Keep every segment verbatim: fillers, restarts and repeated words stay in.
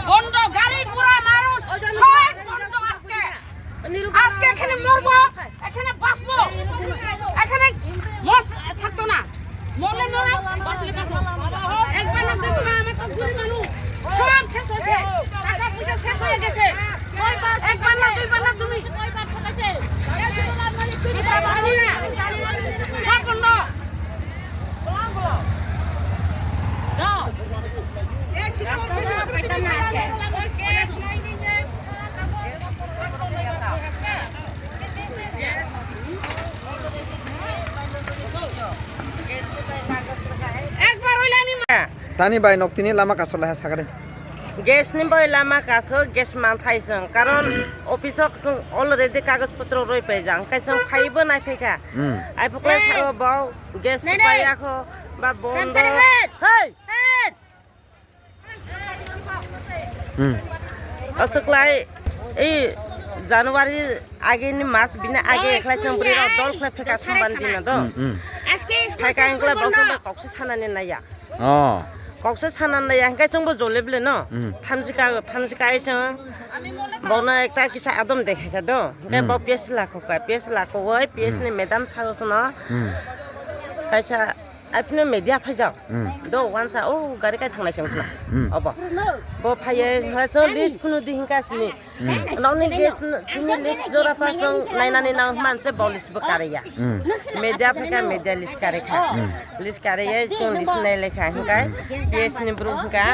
বন্ধ, গাড়ি ঘোড়া মানুষ সব বন্ধ আজকে। আজকে এখানে মরবো, এখানে বাঁচবো, এখানে মর থাকতো না। মরলে মরো, বাঁচলে বাঁচো। একবার না দুইবার, আমরা তো গরিব মানুষ, সব শেষ হয়েছে, টাকা পয়সা শেষ হয়ে গেছে। একবার না দুইবার না তুমি। সব বন্ধ। Tani bai nok tini lama kasor lai ha sakari. Gas ni bai lama kaso gas manthai song, karon office o song already kagoj potro roi pai jang, kai song phai bo nai phai kha. Hmm. Ai phuklai sao bau gas pai akho ba bondo. Hey! Hmm. Aswk lai, ei January age ni mas bini age ekhlai chwng bwrwi rok dol khlai pheka sumban dina do. Hmm, hmm. Phaika engkla bosong bai kokse sanani naiya. Oh. Kokse sanani naiya hingkai chwngbo jole bile no. Hmm. Thamjika, thamjika ai chwng bono ekta kisa adom dekhe khe do. Hingkai bo P S lakho ka, P S lakho oi, P S ni madam sago sono. Hmm. Kaisa Aphino media phaijak. Hmm. Do wansa o gari kai thanglai seng khna. Hmm. Obo. Bo phaiye ha chon list phunu di hingka sini. Hmm. Nokni gas n-, chini list jora pa song nainani nang manse bo list bo kariya. Hmm. Media phaika media list kare kha. Hmm. List kariye chon list nai lekha hingka. P S ni bru hingka.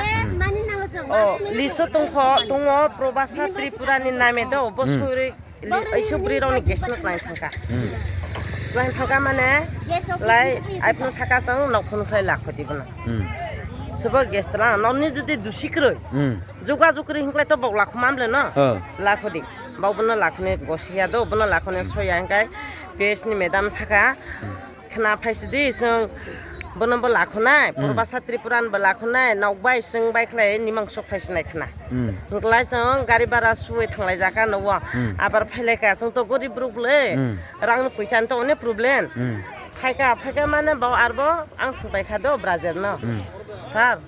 O list o tongkho tongo Probasa Tripura ni name do bo suri Li-, aiso bwrwi rokni gas no twlang thangkha. Hmm. Twlang thangkha mane, lai, aphano saka chwng nok phone khlai lakho di bono. Hmm. Subo gas twlang, nokni jodi dusi kwrwi, hmm, jogajog kwrwi hinklai to bok lakho mamle no? Oh. Lakho di. Bok bono lakhoni gosi ya do, bono lakhoni soya hinkai P S ni madam saka. Hmm. Khna phaisidi chwng bono bo lakhonai, hmm, Probasa Tripura ni bo lakhonai, nokbai chwng bai khlai nimang sok phaisinai khna. Hmm. Hwnkhlai chwng gari bara suwi thanglai jaka nogo. Hmm. Abar phailai ka chwng to gorib rok le. Hmm. Rang ni puisa ni to onek problem. Hmm. Phaika, phaika mane bo arbo ang swng pai kha do brajer no. Hmm. Sir,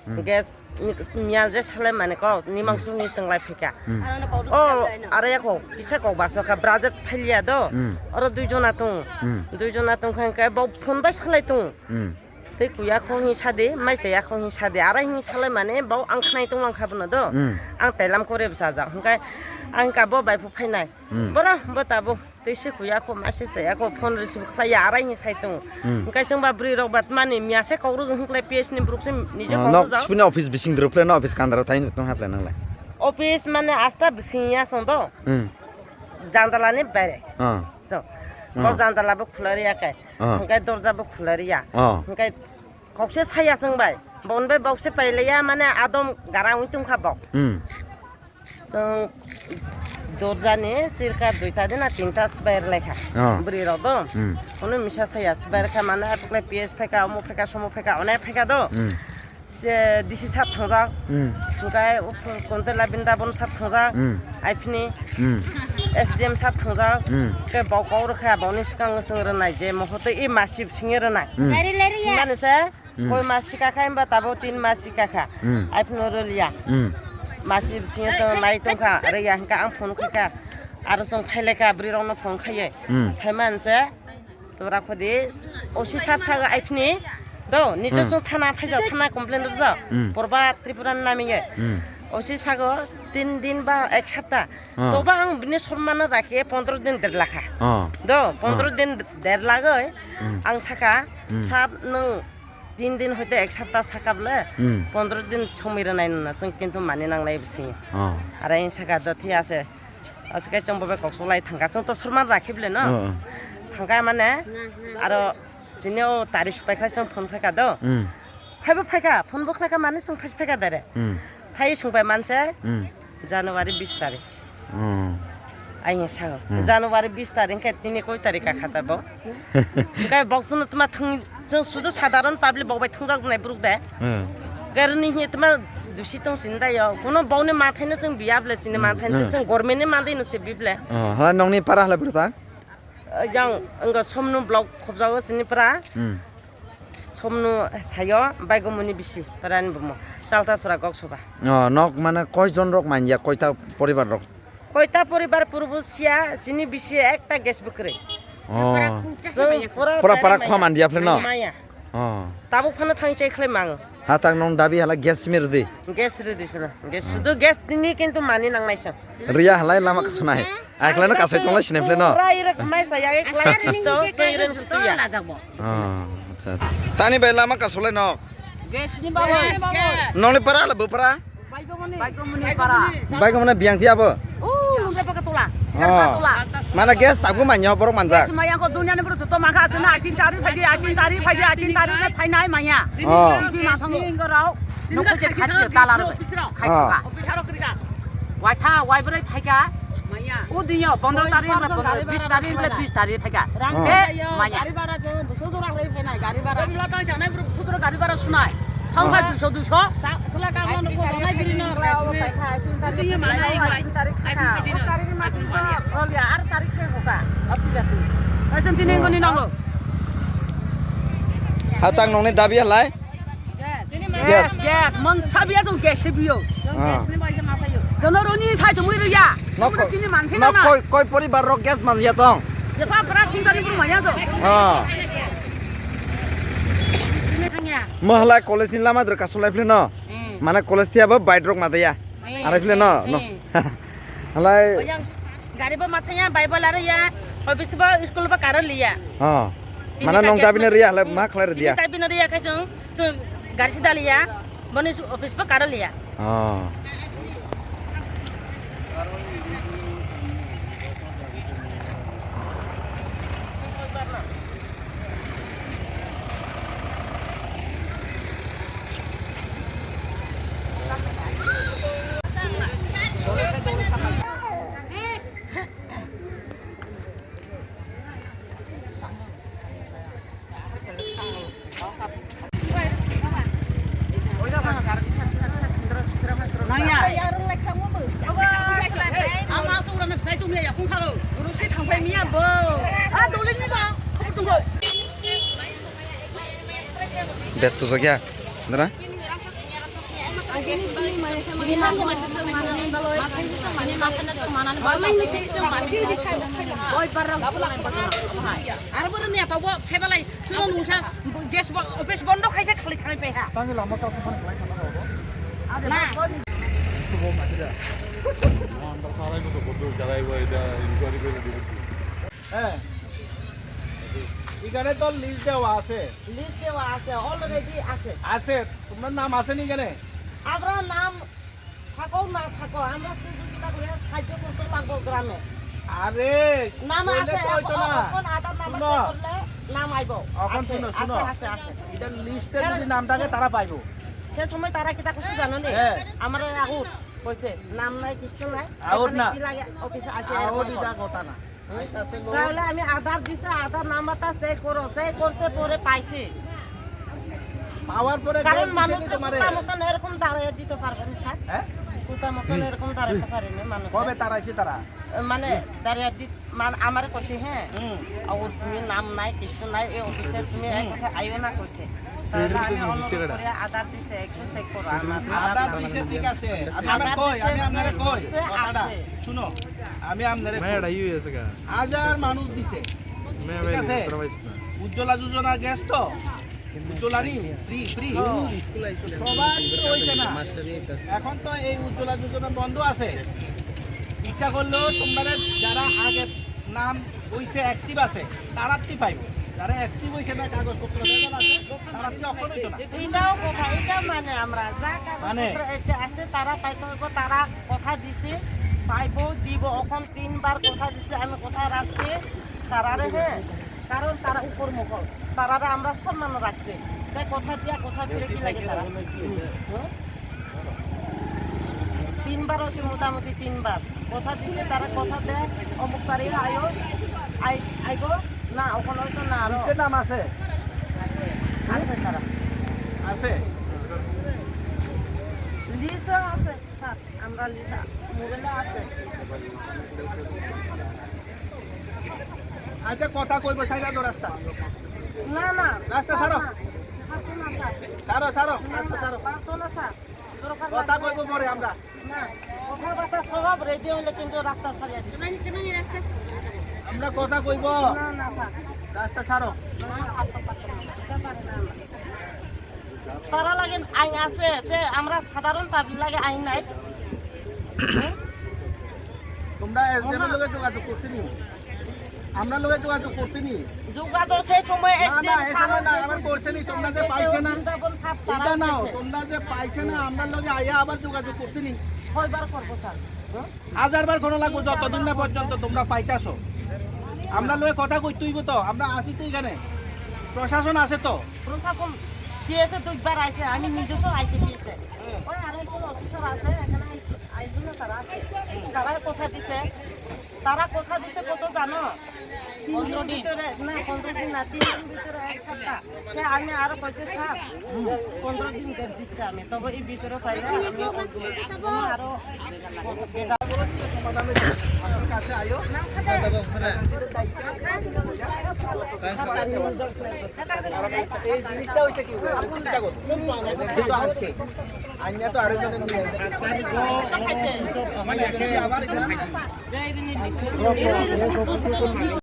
hmm, gas Ni, miya je salai mane kok, ni mangso ni chwng lai phika. Hmm. Oh, are ya kok, kisa kok baso kha, brajet phailiya do. Hmm. Oro dui jona tung. Hmm. Dui jona tung kha, hingke bo phone bai salai tung. Hmm. Tei kuya kho hi sade, mai saya kho hi sade, ara hi salai mane bo ang khnai tung lang kha bono do. Hmm. Ang tailam kore bsa ja, hingke ang ka bo bai phu phainai. Hmm. Bora, bo tabo. Tei se kuya kho, mase se ako phone receive khlai ya, arai ni sai tongo. Hmm. Hingkai chwng ba bwrwi rok ba tmani miya se kok rwgwng hwnklai P S ni borok se nije kok rwjak. Nok sipini office bising rwphlai no office kandara tai nuk tong haplai nanglai. Office mane asta bising ya song do. Hmm. Jandala ni bare. Ah. So. Ah. Bo jandala bo khulai ya kai. Ah. Hingkai dorja bo khulai ya. Ah. Hingkai kok se sai ya song bai. Bon bai bok se pailai ya mane adom gara ung tong kha bok. Hmm. Chwng dorjani chirka duita de na tinta swbai rwlaikha. Oh. Bwrwi rok do. Hmm. Ono misa saya swbai rwkha mane aphukle P S phaika, omo phaika, somo phaika, onek phaika do. Hmm. Se D C sir thangjak. Hmm. Hwnkhe Kontela Brindaban sir thangjak. Hmm. Aphini Hmm. S D M sir thangjak. Hmm. Khe bok kok rwkha, bokni swkang swng rwnai je mohoto i masip singye rwnai. Hmm. Mani se Hmm. Koi mas sika kha, himba tabo tin mas sika kha. Hmm. Ai phano rwliya. Hmm. Masi bisingo chwng nai tongkha, rwya hwnkha ang phone khaikha. Aro chwng phailaikha, bwrwi rokno phone khaiwi. Hmm. Phaimanse, tora khodi, O C sir sago ai phini, do, nijo Hmm. chwng thana phaijak, thana complain rwjak. Hmm. Purba Tripura ni namiye. Hmm. O C sago tin din ba ek sapta. Oh. Toba ang bini sormano rakhe pondro din derlakha. Oh. Do, pondro Oh. din derlagoi, Hmm. ang saka, Hmm. Sir, nwng Tin din hoite ek sapta sakable, Hmm. pondro din somoi rwnai nuna chwng kintu mani nanglai bisingo. Oh. Aro ang saka do, thik ase. Aswk khe chwng bo bai kok suklai thangkha. Chwng to sorman rakhi bwle no. Oh, oh. Thangkha mane, aro chini o tari supai khlai chwng phone khlaikha do. Hmm. Phaibo phaikha, phone bo khlaikha mane chwng phai phaikha dare. Hmm. Phai swngbai manse, Hmm. January bis tarik. Hmm. Ayung sao. Hmm. January bis tarik khe tini koi tarik ka khata bo? Khe bok chwngno tma thang, chwng sudu sadharon public bok bai thangjak nai bruk de. Hmm. Gari ni hi tma Dusi tong sini da yo. Kuno bau ni mathai no chwng biya ble sini mathai no chwng government ni mandai no se bible. Oh, hala nongni para hala bwrwta? Yang wngkha Somnu block khobjago sini pra. Hmm. Somnu sayo baigomoni bisi parani bumo. Salta sora gok soba. Oh, nok mane koi jon rok manya, koita poribar rok? Koita poribar purbo sia, sini bisi ekta gas bwkrwi. Oh. Chwng pura pura para khwa mandia phre no? Maya. Oh. Tabuk phano thang chai khlai mango. Hatak nong dabi hala gas simi rwdi. Gas rwdi sina. Gas sudu gas tini kintu mani nang naisa. Riya halai lama kasonai. Aklano kasai tonglai sinai phre no? Rai rak mai sa yagi klai kisto, so iren kutuya. Oh, acha. Tani bai lama kasolai no? Gas ni bawa. Nongni para hala bupara? Baigomoni para. Baigomoni biang tiya bo? Oh, lungre pakai tola. Mana gas tabu manya borok manjak. Maya ko dunia ni bro joto mangkha achuna achin tari phaidi, achin tari phaidi, achin tari phainai manya. Oh. Di masang ingorau. Nokho je khasi tala ro khai ka. Waitha, waibroi phaika. Maya. U dinyo, pondro tarik le pondro, bis tarik le bis tarik phaika. Rang maya. Gari bara je, busu dora rei phainai, gari bara. Jabila tang janai bro, busu dora gari bara sunai. Thang hai duiso, duiso. Sala ka ma nokho janai biri no. Tarik kha, tin tarik. Tarik kha. Tarik ni ma tin tarik. Rolia ar tarik khe hoka. Apti jati. Hai jeng tini ngoni nango. Hatang nongni dabi halai? Gas. Gas, gas. Mang sabiya jong gas se biyo. Jong gas ni bai se ma payo. Jono roni sai jomui riya. Nok kini mansi na. Nok koi, koi poribar rok gas man ya tong? Jepa pra khum jani bru manya jo. Ah. Sini thangya. Mahalai college ni lama dra kasolai phile no? Hmm. Mana college tiya ba bike rok madaya. Hmm. Arai phile no? No. Hmm. Halai. Yang gari ba mathaya, bai ba lariya, office ba, school ba karo liya. Oh. Mana nong dabi na riya halai ma khlai riya. Dabi na riya khai jong. Chwng gari si daliya, boni office bo karo liya. Oh. Besto so kya? Dara? Aro boro ni apa bo phaibalai. Suno nungsa gas bo-, office bondo khaisa khali thangai pai ha. Tangni lama kaso phani khlai thangna rogo. Na. Subo matira. Amra sarai ko to bodo jagai bo eta inquiry kore dibo. হ্যাঁ। এখানে তো লিস্ট দেওয়া আছে। লিস্ট দেওয়া আছে, অলরেডি আছে। আছে, তোমার নাম আছে নি এখানে? আমরা নাম থাকো না থাকো, আমরা সহযোগিতা করে সাহায্য করতে লাগবো গ্রামে। আরে, নাম কইলে আছে, তো হইতো এখন, না। এখন আধার নাম্বার শুনো। চেক করলে নাম আইবো। এখন আছে, শুনো, আছে, শুনো। আছে, আছে। এটা লিস্টে যদি নাম থাকে, তারা পাইবো। সে সময় তারা কিতা করছে জানো নি? হ্যাঁ। আমার আউট কইছে, নাম নাই, কিচ্ছু নাই। আউট এখানে না। কি লাগে? অফিসে আসে, আউট এরকম এটা করে। কথা না। তাহলে আমি আধার দিছে, আধার নাম্বারটা চেক করো, চেক করছে পরে পাইছে। পাওয়ার পরে কারণ মানুষ কুতা মতন এরকম দাঁড়ায় দিতে পারবে না, স্যার। হ্যাঁ? কুতা মতন এরকম দাঁড়াতে পারে না মানুষ। কবে তাড়াইছে তারা? মানে, দাঁড়ায় দি-, মানে, আমারে কইছে, হ্যাঁ? হুম। আর তুমি নাম নাই, কিছু নাই, এই অফিসে তুমি এক কথা আইও না কইছে। তাহলে আমি অনুরোধ করি আধার দিছে, একটু চেক করো আমার আধার আধার দিছে, নাম্বার। ঠিক আছে। আমি আধার কই, দিছে, আমি আপনারে চেক কই। করছে, কথাটা আছে। শুনো। আমি আপনারে কই। হাজার মানুষ দিছে। ঠিক আছে? উজ্জ্বলা যোজনা গ্যাস তো? উজ্জ্বলা নি? Free, free. সবার তো হইছে না। এখন তো এই উজ্জ্বলা যোজনা বন্ধ আছে। ইচ্ছা করলেও তোমরা যারা আগে নাম হইছে, অ্যাক্টিভ আছে, তারাত্তি পাইবো। যারা অ্যাক্টিভ হইছে না, কাগজপত্র ভেজাল আছে, তারাত্তি অখন হইতো না। এটাও কথা, এটা মানে আমরা যা মানে কাগজপত্র এতে আছে, তারা পাইতে হইব, তারা কথা দিছে, পাইবো, দিব। অখন তিনবার কথা দিছে, আমি কথা রাখছি, তারারে, হ্যাঁ, কারণ তারা উপর মহল, তারারে আমরা সম্মান রাখছি, তাই কথা দিয়া কথা ফিরে কি লাগে তারা? হুম? তিনবার হচ্ছে মোটামুটি তিনবার। কথা দিছে তারা, কথা দেয়, অমুক তারিখ আয়ো, আই-, আইবো। না, ওখানে হয়তো না, আরো লিস্টে নাম আছে? আছে তারা। আছে? লিস্টে আছে, স্যার, আমরা লিস্ট মোবাইলে আছে। আচ্ছা, কথা কইবো, সাইডে তো রাস্তা। না, না, রাস্তা স্যার, ছাড়ো। না, ছাড়তো না, স্যার। ছাড়ো, ছাড়ো, না, রাস্তা না, ছাড়ো। পারতো না, স্যার। দরকার কথা লাগলে কইবো পরে আমরা। না, কথাবার্তা সব রেডি হইলে কিন্তু রাস্তা ছাড়িয়ে দিবো। আমরা কথা কইবো। না, না, স্যার। রাস্তা ছাড়ো। না, ছাড়তো পারতো না। এটা পারে না আমরা। তারা লাগে আইন আছে, তে আমরা সাধারণ পাবলিক লাগে আইন নাই। তোমরা এসডিএম এর লগে যোগাযোগ করছো নি? আমরা লগে যোগাযোগ করছো নি? যোগাযোগ সেই সময় না, না, এসডিএম এই সময় না, স্যার আমার করছে নি, তোমরা যে পাইছে না। বৃন্দাবন সাহেব তারা এটা নাও, গেছে। তোমরা যে পাইছে না, আমরা লগে আইয়া আবার যোগাযোগ করছো নি? ছয়বার করবো স্যার। হাজারবার করা লাগবো, যতদিন না পর্যন্ত তোমরা পাইতাছো। আমরা লগে কথা কইতে হইব তো, আমরা আছি তো এখানে, প্রশাসন আছে তো। প্রশাসন পিএসএ দুইবার আইছে, আমি নিজস্ব আইছি পিএসএ। ওই আরেকজন অফিসার আছে, এখানে আইছিল না, তারা আছে। তারা কথা দিছে, তারা কথা দিছে কত জানো? তিন দিন ভিতরে, না, পনেরো দিন না, তিন দিন ভিতরে এক সপ্তাহ। তে আমি আরো কইছে, "স্যার, পনেরো দিন ডেট দিচ্ছে আমি, তবে এই ভিতরে পাইলে আমি আরো।" এই জিনিসটা হচ্ছে কি, চিন্তা করো। আইনা তো আরেকজনের নিয়ে আসে। আবার এখানে